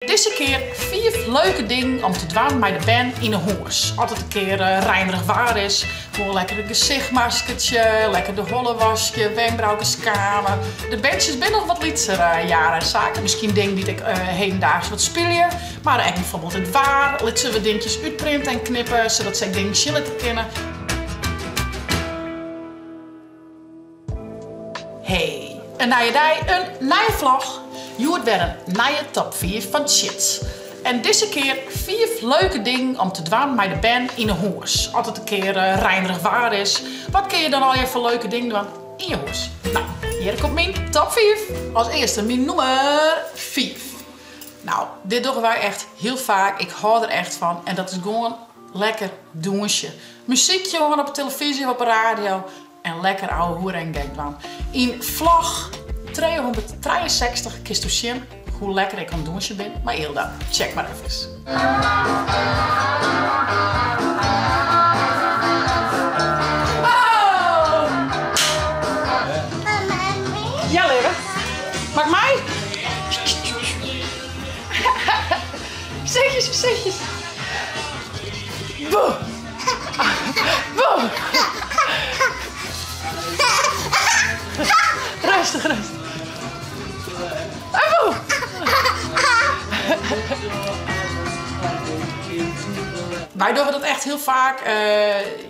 Dizze kear fiif leuke dingen om te dwaan mei de bern yn 'e hûs. As it in kear reinerich waar is, gewoan lekker in gesichtmaskertsje, lekker de holle waskje, wenkbrauwen skame. De berntsjes binne noch wat lytser, Jara en Sake. Miskien dingen dy't ek hedendaags wat spylje, mar ek bijvoorbeeld it waar. Lit se wat dinkjes útprinte en knippe, sadat se ek dingen sjen litte kinne. Hey, in nije dei, in nije vlog. Hjoed wer in nije top 5 fan Tsjits. En dizze kear 5 leuke dingen om te dwaan mei de bern yn 'e hûs. As it in kear reinerich waar is, wat kinne je dan allegear foar leuke dingen dwaan yn je hûs? No, hjir komt myn top 5. As earste myn nûmer 5. No, dit dogge wy echt hiel faak. Ik hâld der echt fan en dat is gewoan lekker dûnsje. Muzykje oan op 'e telefyzje of op 'e radio. En lekker ouwehoere en gek dwaan. Yn vlog 363 kinsto sjen hoe lekker ik oan it dûnsjen bin mei Ilda. Check mar efkes. Ja, leave. Mag ik mei? Voorzichtjes, voorzichtjes. Boe. Boe. Rêstich, rêstich. En boe. Wy dogge dat echt hiel faak.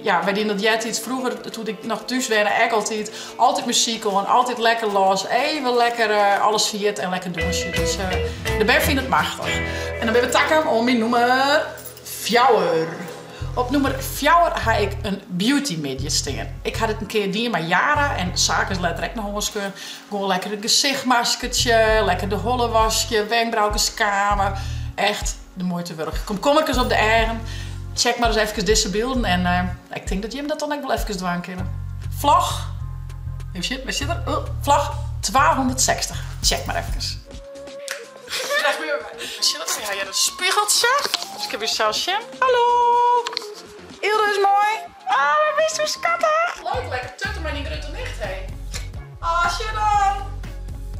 Ja, wy dienen dat eartiids froeger, doe't ik noch thús wenne, ek altyd. Altyd muzyk oan, altyd lekker los, even lekker alles ferjitte en lekker dûnsje. Dus de bern fine it machtich. En dan binne we takaam oan myn nûmer fjouwer. Op nûmer fjouwer ha ik in beauty middei stean. Ik ha dit in kear dien mei Jara en Sake is letter ek noch oanskeaun. Gewoan lekker it gesichtmaskertsje, lekker de holle waskje, wenkbrauwen skame. Echt de muoite wurdich. Komkommerkes op de eagen. Check mar ris efkes dizze bylden en ik tink dat jim dat dan ek wol efkes dwaan kinne. Vlog, even sjen, wêr sit er? Oh, vlog 260. Check mar efkes. Sjoch, we ha hjir in spigeltsje. Dus ik kin mysels sjen. Hallo! Ilda is moai. Ah, wat bist hoe skattich. Leuk, lekker tutten mei dyn grutte nicht, hé. Ah, sjoch dan.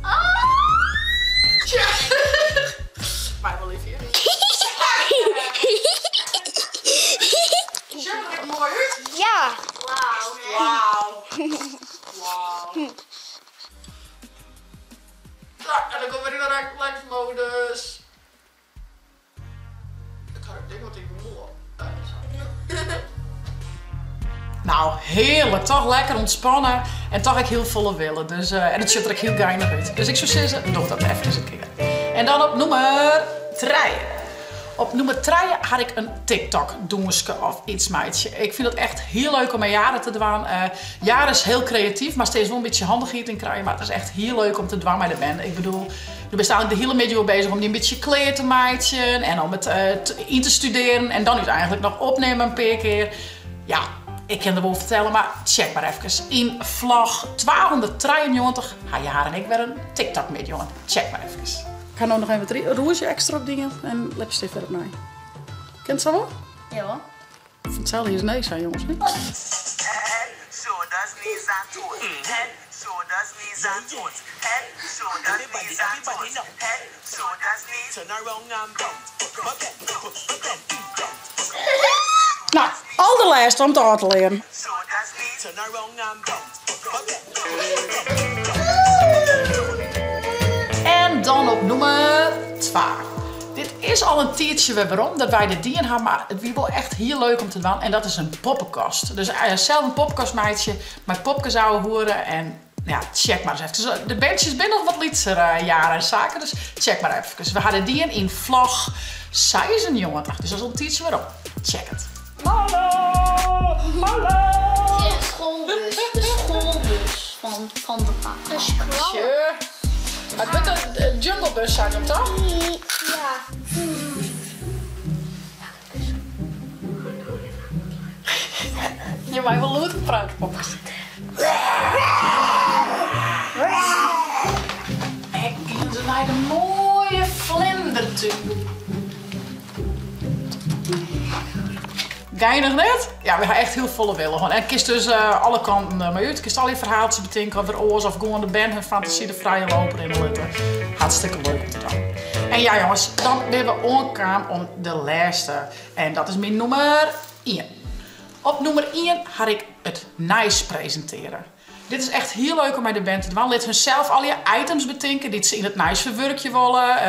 Ah! Sjoch. Mei wol lief hjir. Sjoch der ek moai út? Ja. Wauw. Wauw. Nou, en dan komme we yn de relax-modus. Ik ha it ding wat ik wol. Nou, hearlik, toch lekker ûntspanne en toch ek hiel folle wille. Dus, en it sjocht der ek hiel geinich út. Dus ik soe sizze, doch dat efkes in kear. En dan op nûmer trije. Op nûmer trije ha ik in TikTok-dûnske of iets meitsje. Ik fyn dat echt hiel leuk om mei Jara te dwaan. Jara is hiel kreatyf, mar steeds wol in bytsje handichheid yn krije. Mar it is echt hiel leuk om te dwaan mei de bern. Ik bedoel, do bist eigentlik de hiele middei wol bezich om dy in bytsje klear te meitsjen en om it yn te studearjen en dan úteinlik noch opnimme in pear kear. Ja, ik kin der wol fertelle, mar check mar efkes. Yn vlog 293 ha Jara en ik wer in TikTok-middei hân. Check mar efkes. Ik ha no noch even wat rûzje ekstra op dien en lipstift wer opnij. Kin it sa wol? Ja hoor. Fan itselde is nee sein, jonges. No, alderlêste om it ôf te learen. En dan op nûmer twa. Dit is al in tiidsje wer werom dat wy dit dien ha, mar it wie wol echt hiel leuk om te dwaan en dat is in poppekast. Dus sels in poppekast meitsje, mei popkes ouwehoere en ja, check mar ris efkes. De berntsjes binne noch wat lytser, Jara en Sake, dus check mar efkes. We ha dit dien yn vlog 96, dus dat is al in tiidsje werom. Check it. Hallo! Hallo! De schoolbus, de schoolbus fan de papa. De skoalle. Het wurdt de junglebus sein, toch? Ja. Je mei wol lûd prate, popkes. Ek gean se nei de moaie vlindertún. Geinich net? Ja, we ha echt hiel folle wille hân. En kinst dus alle kanten mei út. Kinst allegear ferhaaltsjes betinke of wer oars of gewoan de bern hun fantasy de frije loop rinne litte. Hartstikke leuk om te dwaan. En ja jonges, dan binne we oankaam om de lêste. En dat is myn nûmer ien. Op nûmer ien ha ik it nijs presintearje. Dit is echt hiel leuk om mei de bern te dwaan. Lit hun sels allegear items betinke dy't se yn it nijs ferwurkje wolle.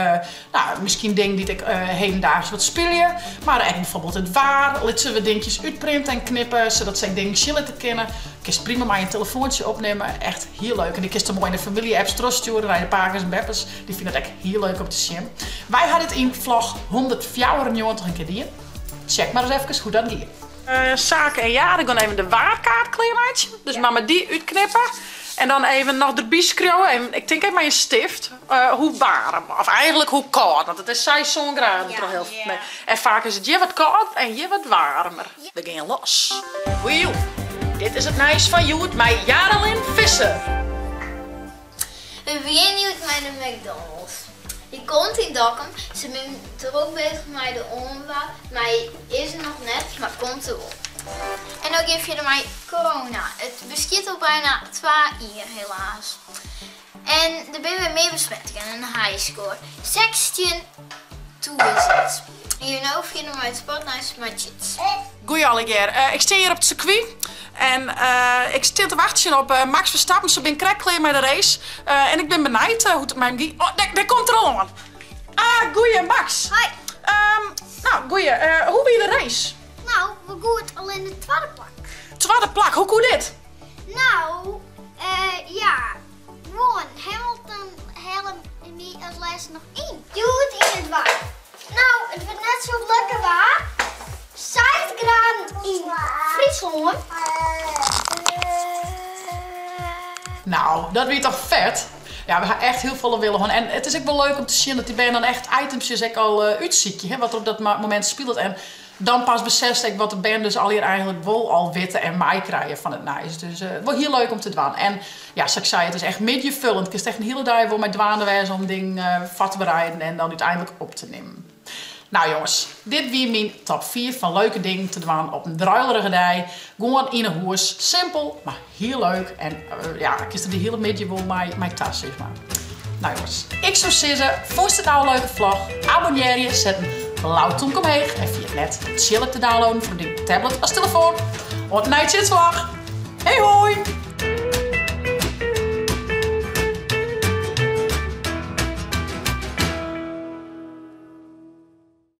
No, miskien dingen dy't ek hedendaags wat spylje. Mar ek bijvoorbeeld it waar. Lit se wat dinkjes útprinte en knippe, sadat se ek dingen sjen litte kinne. Kinst prima mei in telefoantsje opnimme. Echt hiel leuk. En dy kinst dan moai yn de famylje-apps trochstjoere nei de pakes en beppes. Dy fine it ek hiel leuk om te sjen. Wy ha dit yn vlog 194 in kear dien. Check mar ris efkes hoe't dat gie. Sake en Jade gean even de waarkaart klearmeitsjen. Dus mei dy útknippe. En dan even noch derby skriuwe. En ik tink even mei in stift. Hoe waarm. Of eigentlik hoe kâld. Want it is 6, 7 graden troch hiel. Nee. En faak is it hjir wat kâld en hjir wat waarmer. We gean los. Goeie. Dit is it nijs fan hjoed mei Jarelin Visser. We begjinne hjoed mei de McDonald's. Dy komt yn Dokkum. Se binne drok bezich mei de oanbou, mar is der noch net, mar komt der wol. En no gean we fierder mei corona. It bestiet al byna twa jier helaas. En der binne wer mear besmettingen, in high score, 16.000. En no fierder mei it sportnijs mei Tjits. Goeie allegear. Ik stean hjir op it sirkwy en ik stean te wachtsjen op Max Verstappen. Se binne krekt klear mei de race en ik bin benijd hoe't it mei him giet. Oh, dêr komt er al oan. Ah, goeie Max. Hoi. No, goeie. Hoe wie de race? No, wol goed, allinnich it twadde plak. Twadde plak, hoe koe dit? No, ja, gewoan Hamilton helle my as lêste noch yn. Hjoed yn it waar. No, it wurdt net sa lekker waar. 6 graden yn Fryslân. No, dat wie toch fet? Ja, we ha echt hiel folle wille hân. En it is ek wol leuk om te sjen dat dy bern dan echt itemsjes ek al útsykje, hè, wat der op dat momint spilet. En dan pas besefst ek wat de bern dus allegear eigentlik wol al witte en meikrije fan it nijs. Dus wol hiel leuk om te dwaan. En ja, sa't ik sei, it is echt middeifullend. Kinst echt in hiele dei wol mei dwaande wêze om dingen foar te bereiden en dan úteinlik op te nimmen. No jonges, dit wie myn top 5 fan leuke dingen te dwaan op in druilerige dei. Gewoan yn 'e hûs. Simpel, mar hiel leuk. En ja, kinst der de hiele middei wol mei ta, sis mar. No jonges, ik soe sizze, fûnst it no in leuke vlog? Abonnearje, set in blau tomke omheech en ferjit net om Tsjillik te downloaden foar dyn tablet as telefoan. Oant de nije Tsjitsvlog. Hey hoi!